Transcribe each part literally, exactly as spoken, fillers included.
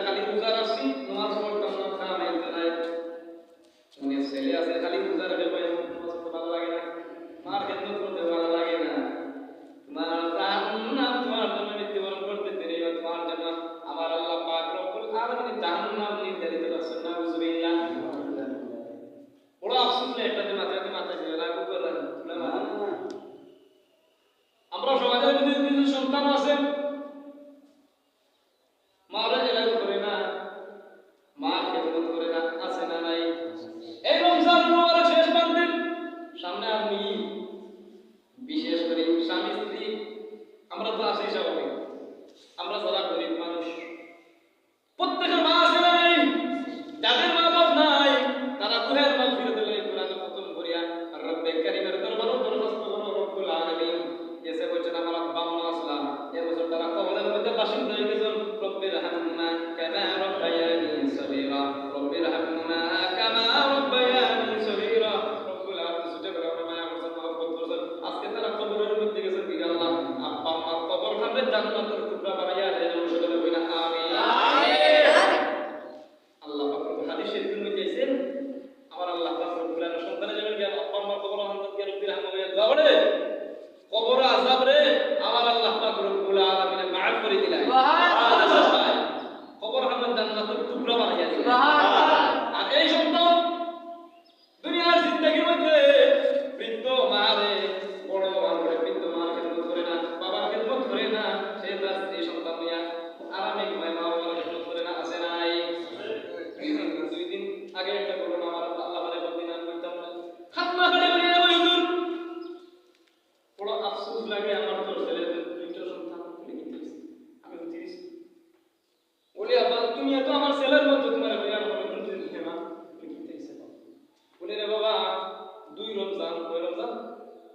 খালি রোজা রাখছি, নামাজ পড়তাম না, খাওয়া নাই তো নাই। মানে ছেলে আছে, খালি রোজা রাখে, ভাই, নামাজ পড়তে ভালো লাগে না, মার খেদমত করতে ভালো লাগে না। তোমার জাহান্নাম তোমার জন্য মৃত্যুবরণ করতে দেরি হয়, তোমার জন্য আমার আল্লাহ পাক রব্বুল আলামিন জাহান্নাম নির্ধারিত রাখছেন। নাউজুবিল্লাহ। বড় আফসোস লাগে, একটা যে মাথায়, মাথায় ছিল, রাগ করে না, না, না। আমরা সমাজের মধ্যে কিছু সন্তান আছে, মারা এলাকা করে না, মার খেদমত করে না, আছে না নাই? এই রমজান মুবারক শেষ পাঁচ দিন, সামনে আপনি বিশেষ করে স্বামী স্ত্রী, আমরা তো আছি স্বাভাবিক, আমরা যারা গরিব মানুষ, প্রত্যেকের মা আছে না নাই? যাদের মা বাপ নাই, তারা রুহের মাগফিরাতের লাগি কোরআন খতম করিয়া আর রব্বে কারীমের দরবারো দরখাস্ত করো, রব্বুল আলামিন। এসে বলছেন, আমার আব্বা আম্মা আসলা, এ বছর তারা কবরের মধ্যে বাসিন্দা হয়ে গেছেন। রব্বির হামহুমা কামা রব্বায়ানি সগীরা, রব্বির হামহুমা কামা রব্বায়ানি সগীরা। রব্বুল আলামিন ছোটবেলায় ওরা মায়া করছেন, মহব্বত করছেন। আজকে তারা কবরের মধ্যে গেছেন, কি আল্লাহ, আব্বা আম্মার কবর খানরে জান্নাতের টুকরা বানাইয়া দেন। সকলে বলি না, আমিন। আল্লাহ পাক রব্বুল, হাদিস শরীফের মধ্যে আছে, আমার আল্লাহ পাক রব্বুল আলামিন সন্তানে যেমন গিয়া আব্বা আম্মার কবর খানরে গিয়া রব্বির হামহুমা দোয়া করে, কবর আযাব রে আমার আল্লাহ পাক রব্বুল আলামিনে মাফ করে দিলাই। সুবহানাল্লাহ। কবর খানরে জান্নাতের টুকরা বানাইয়া দিলাই। সুবহানাল্লাহ। আর এই সন্তান দুনিয়ার জিন্দেগির মধ্যে বৃদ্ধ মারে, বড় হওয়ার পরে বৃদ্ধ মার খেদমত করে না, বাবার খেদমত করে না, সে তার স্ত্রী সন্তান নিয়া আরামে ঘুমায়, মা বাবার খেদমত করে না, আছে নাই? দুই দিন আগে একটা ঘটনা আমার আল্লাহ পারে বলদিন আমি বলতাম না। খাতনা করে বলি, "এ ভাই হুজুর, বড় আফসোস লাগে, আমার তো ছেলে দুইটা সন্তান, আমি তিরিশ।" বলে, "আব্বা, তুমি এত আমার ছেলের মতো, তোমার বিয়া হবে, তুমি যদি নিতে না, তুমি কিনতে এসে পাও।" বলে, "রে বাবা, দুই রমজান, কয় রমজান?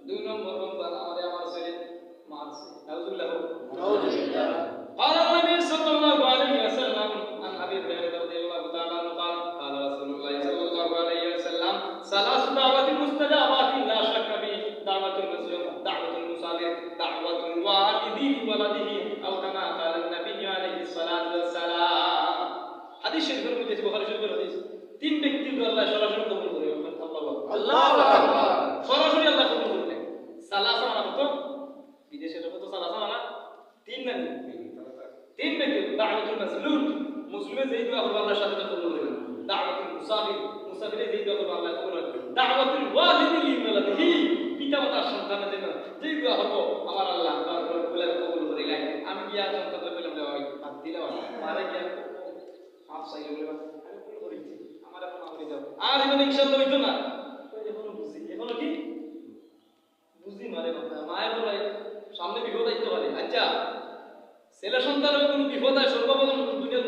দুই নম্বর রমজান আমারে আমার ছেলে মারছে।" নাউজুবিল্লাহ হোক। নাউজুবিল্লাহ। قال النبي صلى الله عليه وسلم عن أبي هريرة رضي الله تعالى عنه قال قال رسول الله صلى الله عليه وسلم ثلاث دعوات مستجابات لا شك في دعوة المظلوم دعوة المسافر دعوة الوالد لولده أو كما قال النبي عليه الصلاة والسلام। হাদিস শরীফের মধ্যে আছে, বুখারী শরীফের হাদিস। তিন ব্যক্তির দোয়া আল্লাহ সরাসরি কবুল করে। আল্লাহু আকবার। আল্লাহু আকবার। সরাসরি আল্লাহ কবুল করে। সালাসা মানে কত? বিদেশে যত সালাসা মানে তিন না নি? তিন ব্যক্তি, দাওয়াতুল মাজলুম, মজলুমে যেই দোয়া করবো আল্লাহ সাথে সাথে কবুল করে। দাওয়াতুল মুসাফির, মুসাফিরে যেই দোয়া করবো আল্লাহ কবুল করে। দাওয়াতুল ওয়ালিদি লিওয়ালাদিহি, পিতা মাতার সন্তানের জন্য যেই দোয়া করবো আমার আল্লাহ তাআলা কবুল করে। আমি গিয়া সন্তান তো পেলাম রে ভাই, বাদ দিলে ভাই, মারা গিয়া মাফ চাইলে বলে, "ভাই, আমি ভুল করেছি, আমার এখন মাফ করে দাও।" আর জীবনে ইনশাআল্লাহ হইতো না। ওই যে এখনো বুঝি, এখনো কি? বুঝি মানে কথা, মায়ের ভাই সামনে বিপদ আইতে পারে। আচ্ছা, ছেলে সন্তানের কোনো বিপদ হয়, সর্বপ্রথম দুনিয়া